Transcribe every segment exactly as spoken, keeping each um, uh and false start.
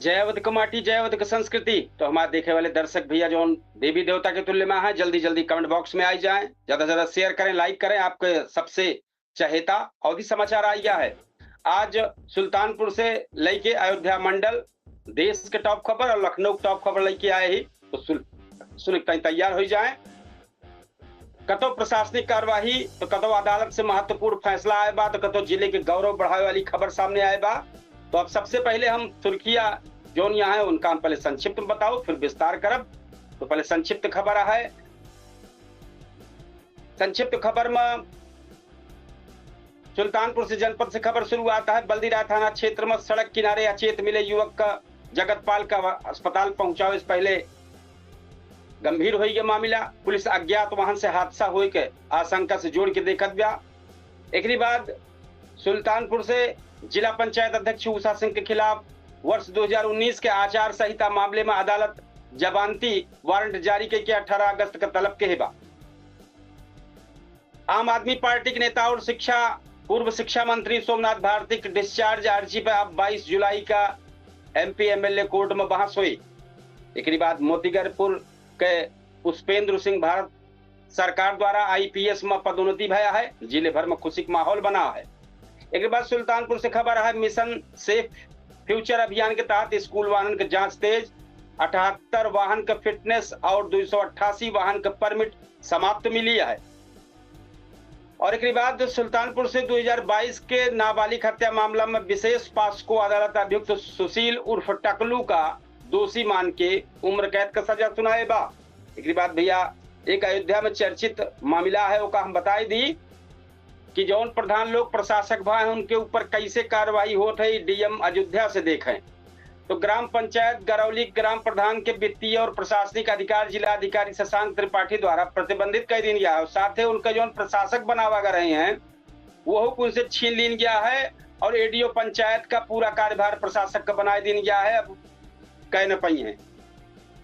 जय अवध क माटी, जय अवध क संस्कृति। तो हमारे देखे वाले दर्शक भैया जौन देवी देवता के तुल्य में हैं, जल्दी जल्दी comment box में आई जाएं, ज्यादा से ज्यादा share करें, like करें, आपके सबसे चहेता अवधी समाचार आ गया है। आज सुल्तानपुर से लेके अयोध्या मंडल, देश के top खबर और लखनऊ के top खबर लेके आए ही, तो सुन, सुन के तैयार हो जाएं। कतो प्रशासनिक कार्यवाही, तो कतो अदालत से महत्वपूर्ण फैसला आए बा, तो कतो जिले के गौरव बढ़ावे वाली खबर सामने आए बा। तो अब सबसे पहले हम सुर्खिया जौन यहाँ है, उनका हम पहले संक्षिप्त में बताओ, फिर विस्तार करब। तो पहले संक्षिप्त खबर है। संक्षिप्त खबर में सुल्तानपुर से जनपद से खबर शुरुआत है। बल्दीराय थाना क्षेत्र में सड़क किनारे अचेत मिले युवक का जगतपाल का अस्पताल पहुंचावे से पहले गंभीर होइ गया मामला। पुलिस अज्ञात वाहन से हादसा होए के आशंका से जोड़ के देखत बा। एकरी बाद सुल्तानपुर से जिला पंचायत अध्यक्ष उषा सिंह के खिलाफ वर्ष दो हज़ार उन्नीस के आचार संहिता मामले में अदालत जमानती वारंट जारी कइके अठारह अगस्त का तलब के बा। आम आदमी पार्टी के नेता और शिक्षा, पूर्व शिक्षा मंत्री सोमनाथ भारती के discharge अर्जी पर अब बाईस जुलाई का एमपी एमएलए कोर्ट में बहस हुई। एकरी बाद मोतीगरपुर के पुष्पेंद्र सिंह भारत सरकार द्वारा आईपीएस में पदोन्नति भया है, जिले भर में खुशी का माहौल बना है। एकरी बाद सुल्तानपुर से खबर है, मिशन सेफ फ्यूचर अभियान के तहत स्कूल वाहन के जांच तेज, अठहत्तर वाहन के फिटनेस और दो सौ अट्ठासी वाहन के परमिट समाप्त मिली है। और एकरी बाद सुल्तानपुर से दो हज़ार बाईस के नाबालिग हत्या मामला में विशेष पास्को अदालत अभियुक्त सुशील उर्फ टकलू का दोषी मान के उम्र कैद का सजा सुनाए बा। एकरी बाद भैया एक अयोध्या में चर्चित मामला है, ओका हम बताई दी कि जौन प्रधान लोग प्रशासक भा हैं, उनके ऊपर कैसे कार्रवाई होत है, डीएम अयोध्या से देखें। तो ग्राम पंचायत गरौली ग्राम प्रधान के वित्तीय और प्रशासनिक अधिकार जिला अधिकारी शशांक त्रिपाठी द्वारा प्रतिबंधित कर दीन गया है। साथे उनका जौन प्रशासक बनावा गए हैं, वो उनसे छीन लीन गया है और एडीओ पंचायत का पूरा कार्यभार प्रशासक का बनाए दीन गया है। अब कह न पाई हैं।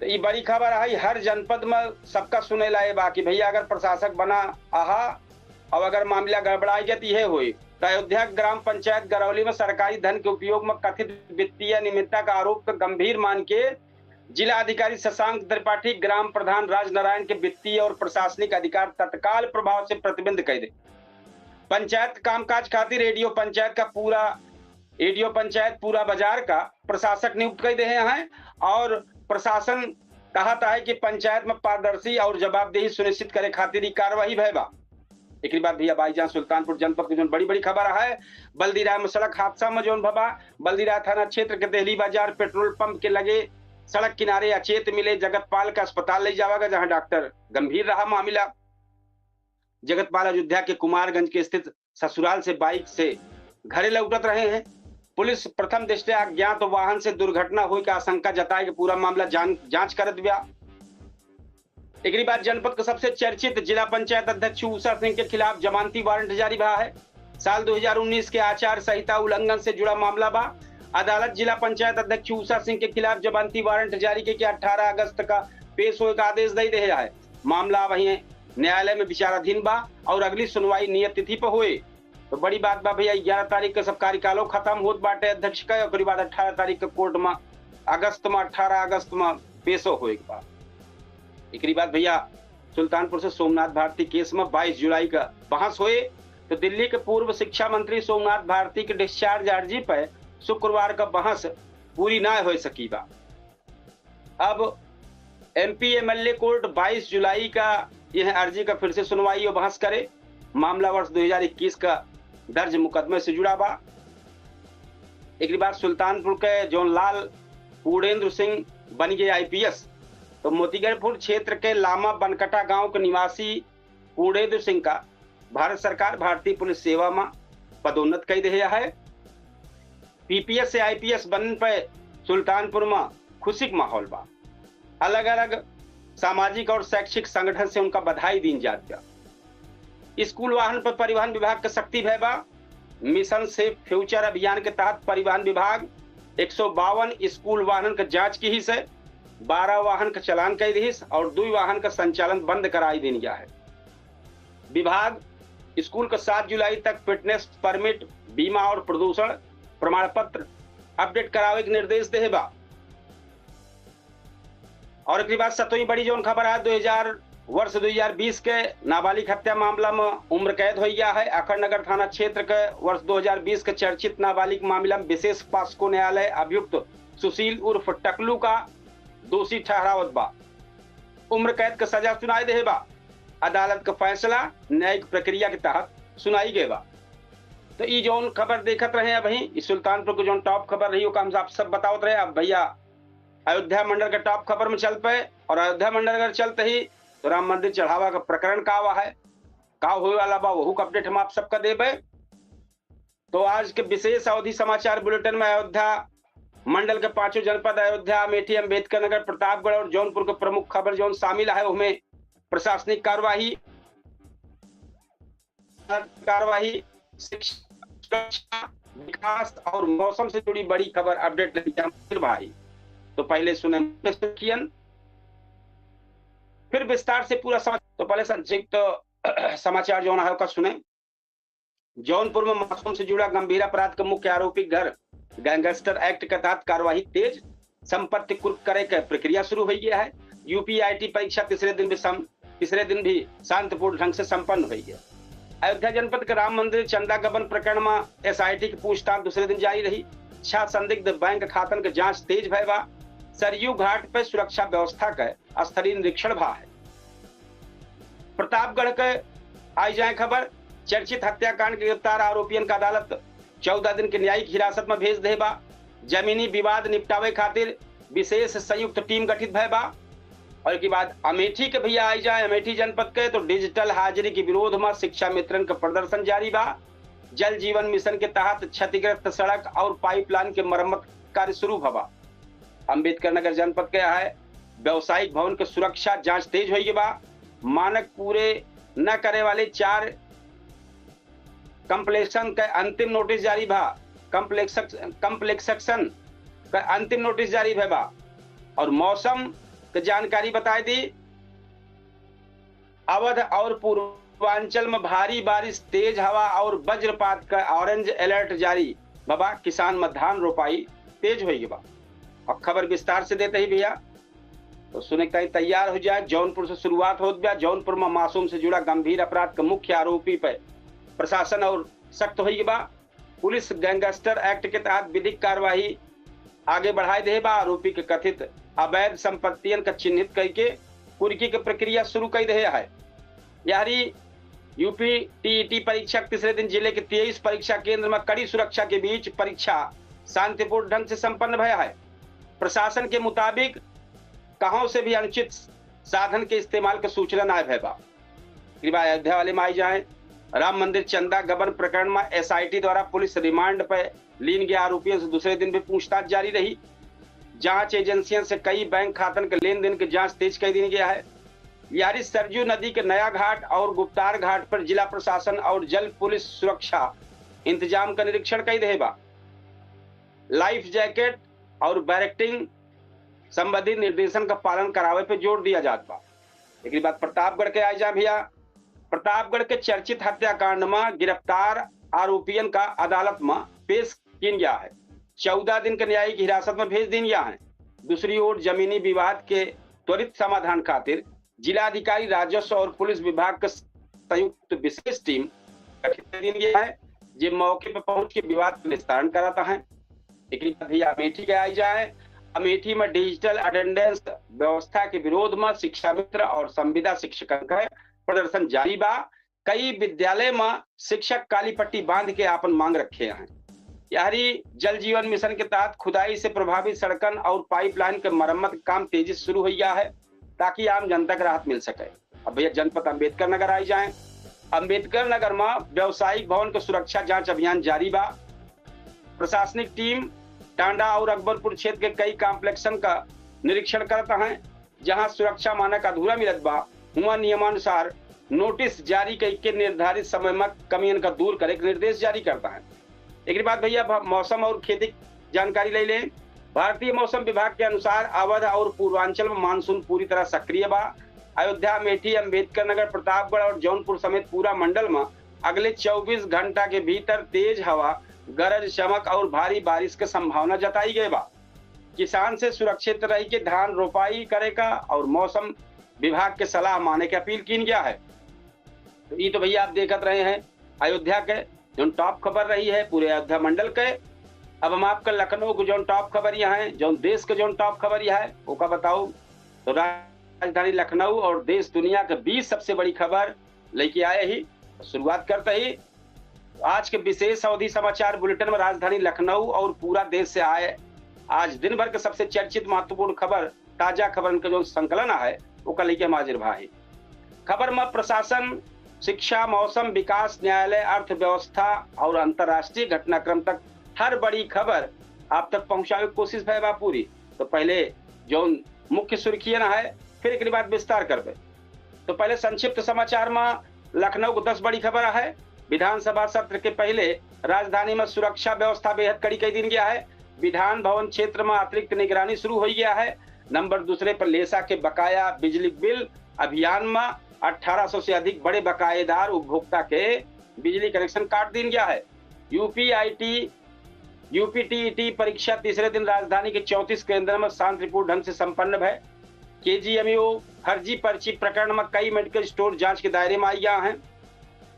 तो ई बड़ी खबर है, हर जनपद में सबका सुने लाए बा कि भैया अगर प्रशासक बना अहा और अगर मामला गड़बड़ाई गया तो यह होई। तो अयोध्या ग्राम पंचायत गरौली में सरकारी धन के उपयोग में कथित वित्तीय अनियमितता का आरोप का गंभीर मान के जिला अधिकारी शशांक त्रिपाठी ग्राम प्रधान राजनारायण के वित्तीय और प्रशासनिक अधिकार तत्काल प्रभाव से प्रतिबंध कर दे। पंचायत कामकाज खातिर एडीओ पंचायत का पूरा, एडीओ पंचायत पूरा बाजार का प्रशासक नियुक्त कर दे हैं और प्रशासन कहता है कि पंचायत में पारदर्शी और जवाबदेही सुनिश्चित करे खातिर ई कार्रवाई भय बा। एकरी बाद भैया भाई जहाँ सुल्तानपुर जनपद के जौन बड़ी बड़ी खबर है, बल्दीराय में सड़क हादसा में जौन भबा, बल्दीराय थाना क्षेत्र के देहली बाजार पेट्रोल पंप के लगे सड़क किनारे अचेत मिले जगतपाल का अस्पताल ले जावा गया, जहाँ डॉक्टर गंभीर रहा मामला। जगतपाल अयोध्या के कुमारगंज के स्थित ससुराल से बाइक से घरे लौटत रहे हैं। पुलिस प्रथम दृष्टया अज्ञात वाहन से दुर्घटना होए के आशंका जताए के पूरा मामला जान, जांच करत बा। एकरी बाद जनपद के सबसे चर्चित जिला पंचायत अध्यक्ष उषा सिंह के खिलाफ जमानती वारंट जारी भा है। साल दो हज़ार उन्नीस के आचार संहिता उल्लंघन से जुड़ा मामला बा। अदालत जिला पंचायत अध्यक्ष उषा सिंह के खिलाफ जमानती वारंट जारी के, के अठारह अगस्त का पेश होए का आदेश दे दे है। मामला वहीं न्यायालय में विचाराधीन बा और अगली सुनवाई नियत तिथि पर होए। तो बड़ी बात बा भैया, ग्यारह तारीख के सब कार्यकालो खत्म होत बाटे अध्यक्ष का, ओकरी बाद अठारह तारीख के कोर्ट में, अगस्त में, अठारह अगस्त में पेशो होए के बा। एकरी बाद भैया सुल्तानपुर से सोमनाथ भारती केस में बाईस जुलाई का बहस होए, तो दिल्ली के पूर्व शिक्षा मंत्री सोमनाथ भारती के डिस्चार्ज अर्जी पर शुक्रवार का बहस पूरी ना हो सकी बा। अब एमपी एमएलए कोर्ट बाईस जुलाई का यह अर्जी का फिर से सुनवाई और बहस करे। मामला वर्ष दो हज़ार इक्कीस का दर्ज मुकदमे से जुड़ा बा। एकरी बाद सुल्तानपुर के जौन लाल पूर्णेंद्र सिंह बन गए आईपीएस, तो मोतीगरपुर क्षेत्र के लामा बनकटा गांव के निवासी पूर्णेंद्र सिंह का भारत सरकार भारतीय पुलिस सेवा में पदोन्नत कर दे है। पीपीएस से आईपीएस बनने पर सुल्तानपुर में खुशी का माहौल बा। अलग-अलग सामाजिक और शैक्षिक संगठन से उनका बधाई दीन जात बा। स्कूल वाहन पर परिवहन विभाग का सख्ती भय बा। मिशन सेफ फ्यूचर अभियान के तहत परिवहन विभाग एक सौ बावन स्कूल वाहनन का जांच किहिस है, बारह वाहन का चालान कइ दिहिस और दुई वाहन का संचालन बंद कराई दीन गया है। विभाग स्कूल का सात जुलाई तक फिटनेस परमिट, बीमा और प्रदूषण प्रमाण पत्र अपडेट करावे के निर्देश देहे बा। और एकरी बाद सतवीं बड़ी जौन खबर है, दो हज़ार, वर्ष दो हज़ार बीस के नाबालिग हत्या मामला में उम्र कैद होइ गया है। अखंड नगर थाना क्षेत्र के वर्ष दो हज़ार बीस के चर्चित नाबालिग मामला में विशेष पॉस्को न्यायालय अभियुक्त सुशील उर्फ टकलू का दोषी ठहरावत बा। उम्र कैद के सजा सुनाई देहे बा। अदालत के फैसला न्यायिक प्रक्रिया के तहत सुनाई गए बा। तो ई जौन खबर देखत रहे अबहीं, ई सुल्तानपुर के जौन टॉप खबर रही, ओका हम आप सब बतावत रहे। अब भैया अयोध्या मंडल के टॉप खबर में चल पे, और अयोध्या मंडल अगर चलते ही तो राम मंदिर चढ़ावा का प्रकरण का हुआ है, का होए वाला बा, वहू का अपडेट हम आप सबका देबे। तो आज के विशेष अवधी समाचार बुलेटिन में अयोध्या मंडल के पांचों जनपद अयोध्या, अमेठी, अम्बेडकर नगर, प्रतापगढ़ और जौनपुर के प्रमुख खबर जौन शामिल है, उनमें प्रशासनिक कार्यवाही, कार्यवाही, शिक्षा, सुरक्षा, विकास और मौसम से जुड़ी बड़ी खबर अपडेट लेके हम फिर भाई। तो पहले सुने मुख्य सुर्खियन, फिर विस्तार से पूरा समाचार। तो पहले संक्षिप्त समाचार जौन है ओका सुने। जौनपुर में मासूम से जुड़ा गंभीर अपराध के मुख्य आरोपी घर गैंगस्टर एक्ट के तहत कार्यवाही तेज, संपत्ति कुर्क करे के प्रक्रिया शुरू होइ गया है। यूपी आईटी परीक्षा तीसरे दिन भी सम-, तीसरे दिन भी शांतिपूर्ण ढंग से संपन्न होइ गया। अयोध्या जनपद के राम मंदिर चंदा गबन प्रकरण में एसआईटी की पूछताछ दूसरे दिन जारी रही। छह संदिग्ध बैंक खातन के जांच तेज भय बा। सरयू घाट पे सुरक्षा व्यवस्था के स्तरीय निरीक्षण भा है। प्रतापगढ़ के आई जाए खबर, चर्चित हत्याकांड के गिरफ्तार आरोपियन का अदालत चौदह दिन के न्यायिक हिरासत में भेज दे बा। जमीनी विवाद निपटावे खातिर विशेष संयुक्त टीम गठित भय बा। और के बाद अमेठी के भैया आई जाए, अमेठी जनपद के तो डिजिटल हाजिरी के विरोध में शिक्षा मित्रन का प्रदर्शन जारी बा। जल जीवन मिशन के तहत क्षतिग्रस्त सड़क और पाइपलाइन के मरम्मत कार्य शुरू भवा। अम्बेडकर नगर जनपद के है व्यावसायिक भवन के सुरक्षा जांच तेज होइ गई बा। मानक पूरे न करे वाले चार कॉम्प्लेक्सन के अंतिम नोटिस जारी भा। कॉम्प्लेक्स-, कॉम्प्लेक्सेशन के अंतिम नोटिस जारी भय बा। और मौसम के जानकारी बताई दी, अवध और पूर्वांचल में भारी बारिश, तेज हवा और वज्रपात का ऑरेंज अलर्ट जारी भवा। किसान में धान रोपाई तेज होइ गई बा। अब खबर विस्तार से देते ही भैया, तो सुने के ताई तैयार हो जाए। जौनपुर से शुरुआत होत बा। जौनपुर में मासूम से जुड़ा गंभीर अपराध के मुख्य आरोपी पे प्रशासन और सख्त होइ गई बा। पुलिस गैंगस्टर एक्ट के तहत विधिक कार्यवाही आगे बढ़ाए देहे बा। आरोपी के कथित अवैध संपत्तियन का चिन्हित करके कुर्की के प्रक्रिया शुरू कर देहे है। यारी यूपी टीईटी परीक्षा के तीसरे दिन जिले के तेईस परीक्षा केंद्र में कड़ी सुरक्षा के बीच परीक्षा शांतिपूर्ण ढंग से संपन्न भया है। प्रशासन के मुताबिक कहों से भी अनुचित साधन के इस्तेमाल के सूचना ना भय बा। कृपया अयोध्या वाले में आई जाए। राम मंदिर चंदा गबन प्रकरण में एसआईटी द्वारा पुलिस रिमांड पर लीन गया आरोपियों से दूसरे दिन भी पूछताछ जारी रही। जांच एजेंसियों से कई बैंक खातन के लेन देन के जांच तेज कर दी गया है। यारी सरजू नदी के नया घाट और गुप्तार घाट पर जिला प्रशासन और जल पुलिस सुरक्षा इंतजाम का निरीक्षण कर देहे बा। लाइफ जैकेट और बैरेक्टिंग संबंधी निर्देशन का पालन करावे पे जोर दिया जात बा। एकरी बाद प्रतापगढ़ के आई जा भैया। प्रतापगढ़ के चर्चित हत्याकांड में गिरफ्तार आरोपियन का अदालत में पेश किन गया है। चौदह दिन के न्यायिक हिरासत में भेज दिन गया है। दूसरी ओर जमीनी विवाद के त्वरित समाधान खातिर जिलाधिकारी राजस्व और पुलिस विभाग के संयुक्त विशेष टीम गठित कर दिन गया है, जे मौके पर पहुंच के विवाद का निस्तारण कराता है। एकरी बाद भैया अमेठी के आई जाए। अमेठी में डिजिटल अटेंडेंस व्यवस्था के विरोध में शिक्षा मित्र और संविदा शिक्षकन का प्रदर्शन जारी बा। कई विद्यालय में शिक्षक काली पट्टी बांध के आपन मांग रखे हैं। यारी जल जीवन मिशन के तहत खुदाई से प्रभावित सड़कन और पाइपलाइन के मरम्मत के काम तेजी से शुरू हो गया है, ताकि आम जनता के राहत मिल सके। अब भैया जनपद अम्बेडकर नगर आई जाए। अम्बेडकर नगर में व्यावसायिक भवन के सुरक्षा जांच अभियान जारी बा। प्रशासनिक टीम टांडा और अकबरपुर क्षेत्र के कई कॉम्प्लेक्सन का निरीक्षण करता है। जहां सुरक्षा मानक अधूरा मिलत बा, हुआ नियमानुसार नोटिस जारी करके निर्धारित समय में कमियन का दूर करे के निर्देश जारी करता है। एकरी बाद भैया भ-, मौसम और खेती की जानकारी ले लें। भारतीय मौसम विभाग के अनुसार अवध और पूर्वांचल में मानसून पूरी तरह सक्रिय बा। अयोध्या, अमेठी, अम्बेडकर नगर, प्रतापगढ़ और जौनपुर समेत पूरा मंडल में अगले चउबीस घंटा के भीतर तेज हवा, गरज, चमक और भारी बारिश के संभावना जताई गई बा। किसान से सुरक्षित रहि के धान रोपाई करे का और मौसम विभाग के सलाह माने के अपील कीन गया है। तो ई तो भैया आप देखत रहे हैं अयोध्या के जौन top खबर रही है पूरे अयोध्या मंडल के। अब हम आपका लखनऊ के जौन top खबर यहाँ है, जौन देश के जौन top खबर यहाँ है, ओका बताओ। तो राजधानी लखनऊ और देश दुनिया के बीस सबसे बड़ी खबर लेके आए ही। शुरुआत करते ही आज के विशेष अवधि समाचार बुलेटिन में राजधानी लखनऊ और पूरा देश से आए आज दिन भर के सबसे चर्चित महत्वपूर्ण खबर, ताजा खबरन के जौन संकलन है, ओका लेके हम हाजिर भा ही। खबर में प्रशासन, शिक्षा, मौसम, विकास, न्यायालय, अर्थव्यवस्था और अंतर्राष्ट्रीय घटनाक्रम तक हर बड़ी खबर आप तक पहुंचावे के कोशिश भय बा पूरी। तो पहले जौन मुख्य सुर्खियन है, फिर एकरी बाद विस्तार करबे। तो पहले संक्षिप्त समाचार में लखनऊ के दस बड़ी खबर है। विधानसभा सत्र के पहले राजधानी में सुरक्षा व्यवस्था बेहद कड़ी कई दिन गया है। विधान भवन क्षेत्र में अतिरिक्त निगरानी शुरू हो गया है। नंबर दूसरे पर लेसा के बकाया बिजली बिल अभियान में अठारह सौ से अधिक बड़े बकायेदार उपभोक्ता के बिजली कनेक्शन काट दिन गया है। यूपीआईटी यूपीटीईटी परीक्षा तीसरे दिन राजधानी के चौंतीस केंद्र में शांतिपूर्ण ढंग से संपन्न भय। केजीएमयू फर्जी पर्ची प्रकरण में कई मेडिकल स्टोर जांच के दायरे में आई गया हैं।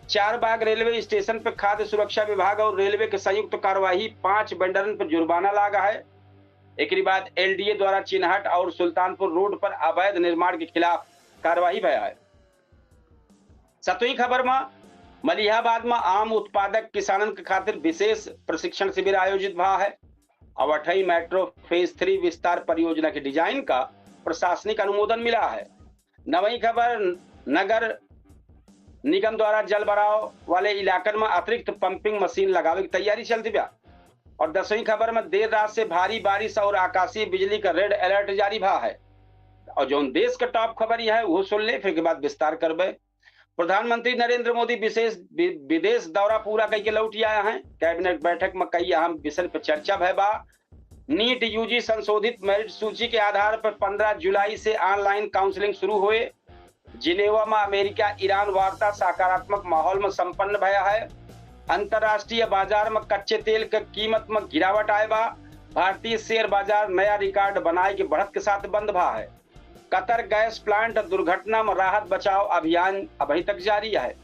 चार बाग रेलवे स्टेशन पर खाद्य सुरक्षा विभाग और रेलवे के संयुक्त कार्यवाही, पांच वेंडरन पर जुर्माना लागा है। एकरी बाद एलडीए द्वारा चिन्हट और सुल्तानपुर रोड पर अवैध निर्माण के खिलाफ कार्यवाही भया है। सतवीं खबर में मलिहाबाद में आम उत्पादक किसानन के खातिर विशेष प्रशिक्षण शिविर आयोजित भा है। अवठई मेट्रो फेज थ्री विस्तार परियोजना के डिजाइन का प्रशासनिक अनुमोदन मिला है। नवई खबर, नगर निगम द्वारा जल भराव वाले इलाकन में अतिरिक्त पंपिंग मशीन लगावे की तैयारी चलती बा। और दसवीं खबर में देर रात से भारी बारिश और आकाशीय बिजली का रेड अलर्ट जारी भा है। और जौन देश का टॉप खबर यह है, वो सुन ले, फिर के बाद विस्तार करबे। प्रधानमंत्री नरेंद्र मोदी विशेष वि-, विदेश दौरा पूरा करके लौट आया है। कैबिनेट बैठक में कई अहम विषय पर चर्चा भय बा। नीट यूजी संशोधित मेरिट सूची के आधार पर पन्द्रह जुलाई से ऑनलाइन काउंसलिंग शुरू हुए। जिनेवा में अमेरिका ईरान वार्ता सकारात्मक माहौल में संपन्न भया है। अंतर्राष्ट्रीय बाजार में कच्चे तेल के कीमत में गिरावट आए बा। भारतीय शेयर बाजार नया रिकॉर्ड बनाए के बढ़त के साथ बंद भा है। कतर गैस प्लांट दुर्घटना में राहत बचाव अभियान अभी तक जारी है।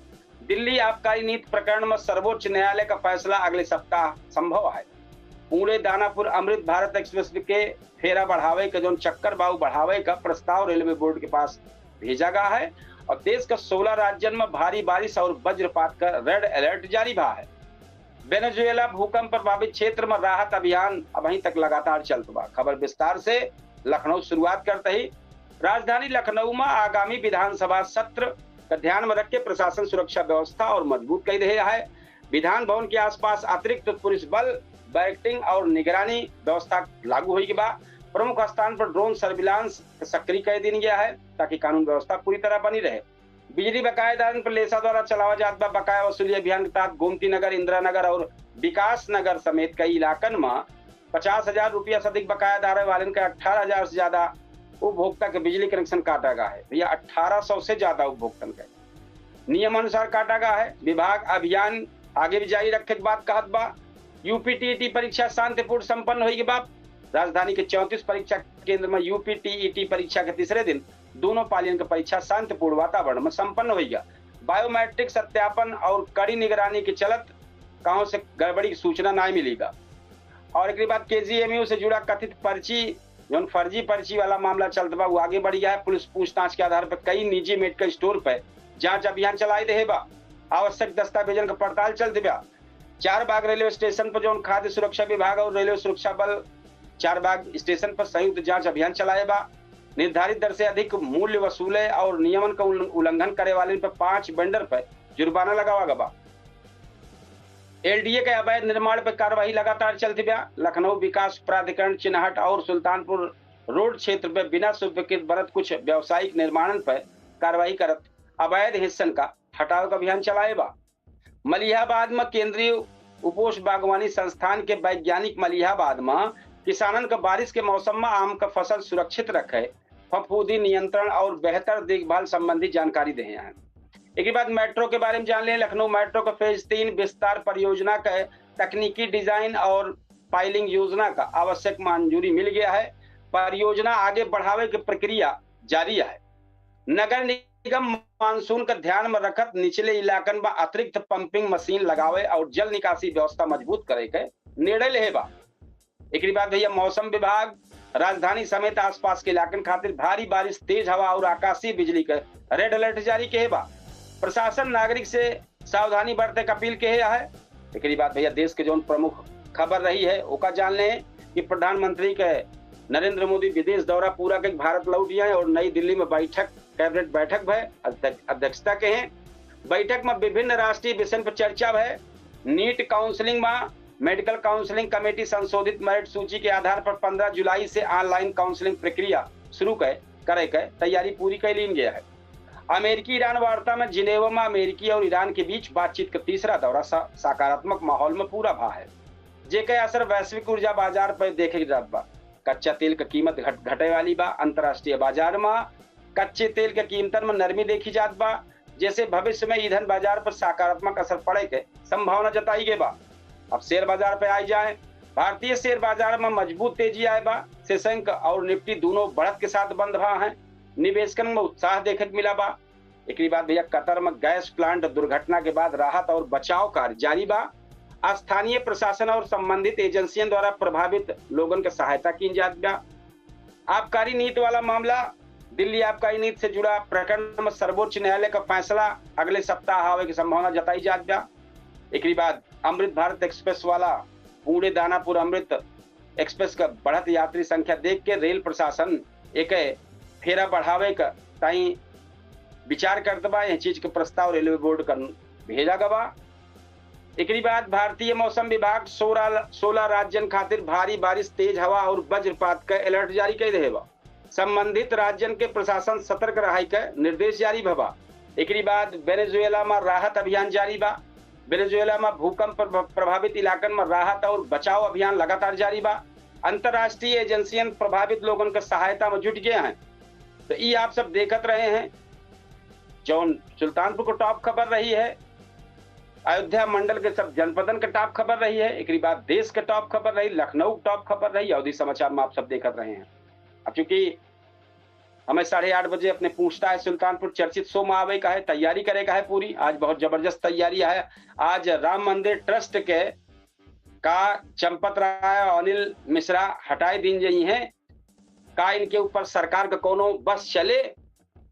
दिल्ली आबकारी नीति प्रकरण में सर्वोच्च न्यायालय का फैसला अगले सप्ताह संभव है। पुणे दानापुर अमृत भारत एक्सप्रेस के फेरा बढ़ावे के जौन चक्कर बा, उ बढ़ावे का प्रस्ताव रेलवे बोर्ड के पास भेजा गया है। और देश का सोलह राज्यन में भारी बारिश और वज्रपात का रेड अलर्ट जारी भा है। वेनेजुएला भूकंप प्रभावित क्षेत्र में राहत अभियान अभी तक लगातार चलत बा। खबर विस्तार से। लखनऊ शुरुआत करते ही राजधानी लखनऊ में आगामी विधानसभा सत्र का ध्यान में रख के प्रशासन सुरक्षा व्यवस्था और मजबूत कई रहे है। विधान भवन के आसपास अतिरिक्त पुलिस बल, बैरिकेडिंग और निगरानी व्यवस्था लागू होई बा। प्रमुख स्थान पर ड्रोन सर्विलांस सक्रिय कर दिन गया है, ताकि कानून व्यवस्था पूरी तरह बनी रहे। बिजली बकायेदारन पर लेसा द्वारा चलावा जात बा बकाया वसूली अभियान के तहत गोमती नगर, इंदिरा नगर और विकास नगर समेत कई इलाकन में पचास हजार रुपया से अधिक बकायेदार वालन के अठारह हजार से ज्यादा उपभोक्ता के बिजली कनेक्शन काटा गया है। भैया, अठारह सौ से ज्यादा उपभोक्तन के नियम अनुसार काटा गया है। विभाग अभियान आगे भी जारी रखे के बात कहत बा। यूपीटीईटी परीक्षा शांतिपूर्ण संपन्न होई के बाद राजधानी के चौंतीस परीक्षा केंद्र में यूपीटीईटी परीक्षा के तीसरे दिन दोनों पालियन के परीक्षा शांतिपूर्ण वातावरण में संपन्न होई गया। बायोमेट्रिक सत्यापन और कड़ी निगरानी के चलत कहूं से गड़बड़ी की सूचना ना मिली बा। और एकरी बाद केजीएमयू से जुड़ा कथित पर्ची, जौन फर्जी पर्ची वाला मामला चलत बा, वो आगे बढ़ गया है। पुलिस पूछताछ के आधार पर कई निजी मेडिकल स्टोर पर जांच अभियान चलाई रहे बा। आवश्यक दस्तावेजन का पड़ताल चलत बा। चार बाग रेलवे स्टेशन पर जौन खाद्य सुरक्षा विभाग और रेलवे सुरक्षा बल चार बाग स्टेशन पर संयुक्त जांच अभियान चलाए बा। निर्धारित दर से अधिक मूल्य वसूले और नियमन का उल्ल-, उल्लंघन करे वाले पर पांच वेंडर पर जुर्माना लगावा गवा बा। एलडीए के अवैध निर्माण पर कार्रवाई लगातार चलती बा। लखनऊ विकास प्राधिकरण चिन्हट और सुल्तानपुर रोड क्षेत्र में बिना स्वीकृत बनत कुछ व्यावसायिक निर्माणन पर कार्रवाई करत अवैध हिस्सन का हटाव का अभियान चलाए बा। मलिहाबाद में केंद्रीय उपोष बागवानी संस्थान के वैज्ञानिक मलिहाबाद में किसानन का बारिश के मौसम में आम का फसल सुरक्षित रखे, फफूंदी नियंत्रण और बेहतर देखभाल संबंधी जानकारी देहे हैं। एक बाद मेट्रो के बारे में जान लें। लखनऊ मेट्रो का फेज तीन विस्तार परियोजना के तकनीकी डिजाइन और पाइलिंग योजना का आवश्यक मंजूरी मिल गया है। परियोजना आगे बढ़ावे के प्रक्रिया जारी है। नगर निगम मानसून का ध्यान में रखत निचले इलाकन में अतिरिक्त पंपिंग मशीन लगावे और जल निकासी व्यवस्था मजबूत करे के निर्णय लेहे बा। एकरी बाद भैया, मौसम विभाग राजधानी समेत आसपास के इलाकन खातिर भारी बारिश, तेज हवा और आकाशीय बिजली के रेड अलर्ट जारी किहे बा। प्रशासन नागरिक से सावधानी बरते के अपील किहे है। एकरी बाद भैया, देश के जौन प्रमुख खबर रही है, ओका जान लें कि प्रधानमंत्री के नरेंद्र मोदी विदेश दौरा पूरा करके भारत लौट आए और नई दिल्ली में बैठक, कैबिनेट बैठक भय अध्यक्ष-, अध्यक्षता किहे। बैठक में विभिन्न राष्ट्रीय विषयन पर चर्चा भय। नीट काउंसलिंग में मेडिकल काउंसलिंग कमेटी संशोधित मेरिट सूची के आधार पर पन्द्रह जुलाई से ऑनलाइन काउंसलिंग प्रक्रिया शुरू कै-, करे के तैयारी पूरी कर लीन गया है। अमेरिकी ईरान वार्ता में जिनेवा में अमेरिकी और ईरान के बीच बातचीत का तीसरा दौरा सा-, सकारात्मक माहौल में पूरा भा है, जेके असर वैश्विक ऊर्जा बाजार पर देखे जात बा। कच्चा तेल का कीमत घट-, घटे वाली बा। अंतर्राष्ट्रीय बाजार में कच्चे तेल के कीमतन में नरमी देखी जात बा, जेसे भविष्य में ईंधन बाजार पर सकारात्मक असर पड़े के संभावना जताई गई बा। अब शेयर बाजार पे आई जाए, भारतीय शेयर बाजार में मजबूत तेजी आए बा। सेसेंक और निफ्टी दोनों बढ़त के साथ बंद भा हैं। निवेशकन में उत्साह देखे के मिला बा। एकरी बाद भैया, कतर में गैस प्लांट दुर्घटना के बाद राहत और बचाव कार्य जारी बा। स्थानीय प्रशासन और संबंधित एजेंसियन द्वारा प्रभावित लोगन के सहायता की जात बा। आबकारी नीति वाला मामला, दिल्ली आबकारी नीति से जुड़ा प्रकरण में सर्वोच्च न्यायालय का फैसला अगले सप्ताह आवे की संभावना जताई जात बा। एकरी बाद अमृत भारत एक्सप्रेस वाला पुणे दानापुर अमृत एक्सप्रेस का बढ़त यात्री संख्या देख के रेल प्रशासन एक फेरा बढ़ावे का ताई विचार करत बा। यह चीज के प्रस्ताव रेलवे बोर्ड का भेजा गवा। एकरी बाद भारतीय मौसम विभाग सोलह, सोलह राज्यन खातिर भारी बारिश, तेज हवा और वज्रपात का अलर्ट जारी कर रहे बा। संबंधित राज्यन के प्रशासन सतर्क रहाई का निर्देश जारी भवा। एकरी बाद वेनेजुएला में राहत अभियान जारी बा। वेनेजुएला में भूकंप प्रभ-, प्रभावित इलाकन में राहत और बचाव अभियान लगातार जारी बा। अंतर्राष्ट्रीय एजेंसियन प्रभावित लोगन के सहायता में जुट गए हैं। तो ई आप सब देखत रहे हैं, जौन सुल्तानपुर को टॉप खबर रही है, अयोध्या मंडल के सब जनपदन के टॉप खबर रही है, एकरी बाद देश के टॉप खबर रही, लखनऊ के टॉप खबर रही, अवधी समाचार में आप सब देखत रहे हैं। अब चूंकि हमें साढ़े आठ बजे अपने पूछता है सुल्तानपुर चर्चित शो में आवे का है, तैयारी करे का है पूरी। आज बहुत जबरदस्त तैयारी है। आज राम मंदिर ट्रस्ट के का चंपत राय और अनिल मिश्रा हटाए दीन जाई हैं, का इनके ऊपर सरकार का कोनो बस चले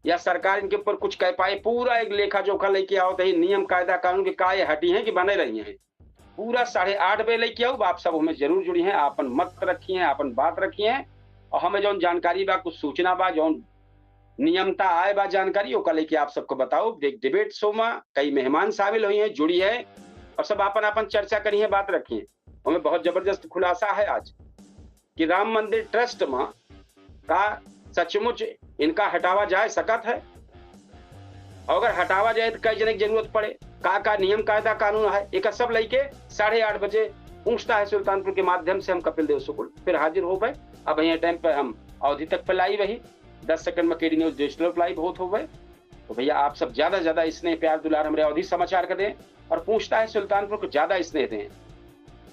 या सरकार इनके ऊपर कुछ कह पाए, पूरा एक लेखा जोखा लेके आवत ही, नियम कायदा कानून के का ये हटी हैं कि बने रही हैं। पूरा साढ़े आठ बजे लेके आऊब, आप सब हमें जरूर जुड़ी हैं, आपन मत रखी हैं, आपन बात रखी हैं, और हमें जौन जानकारी बा, कुछ सूचना बा, जौन नियमता आए बा जानकारी, ओका लेके आप सबको बताओ। एक डिबेट शो में कई मेहमान शामिल हुई हैं, जुड़ी हैं, और सब आपन आपन चर्चा करी हैं, बात रखी हैं। हमें बहुत जबरदस्त खुलासा है आज कि राम मंदिर ट्रस्ट में का सचमुच इनका हटावा जाए सकत है, और अगर हटावा जाए तो कई जने की जरूरत पड़े, का का नियम कायदा कानून है, एक सब लेके साढ़े आठ बजे पूछता है सुल्तानपुर के माध्यम से हम कपिल देव शुक्ल फिर हाजिर हो गए। अब यह टाइम पे हम अवधी तक पे लाइव रही, दस सेकंड में केडी न्यूज डिजिटल लाइव होत हो गए। तो भैया, आप सब ज्यादा से ज्यादा स्नेह प्यार दुलार हमरे अवधी समाचार का दें, और पूछता है सुल्तानपुर को ज्यादा स्नेह दें।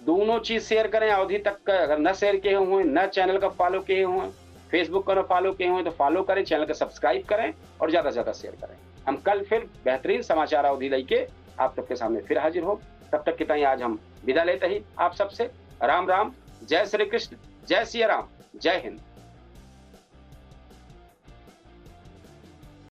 दोनों चीज शेयर करें। अवधी तक का अगर न शेयर किए हुए, न चैनल का फॉलो किए हुए, Facebook का न फॉलो किए हुए, तो फॉलो करें, चैनल का सब्सक्राइब करें और ज्यादा से ज्यादा शेयर करें। हम कल फिर बेहतरीन समाचार अवधी लेके आप सबके सामने फिर हाजिर हो। तब तक के ताई आज हम विदा लेते ही आप सबसे राम राम, जय श्री कृष्ण, जय सिया राम, जय हिंद।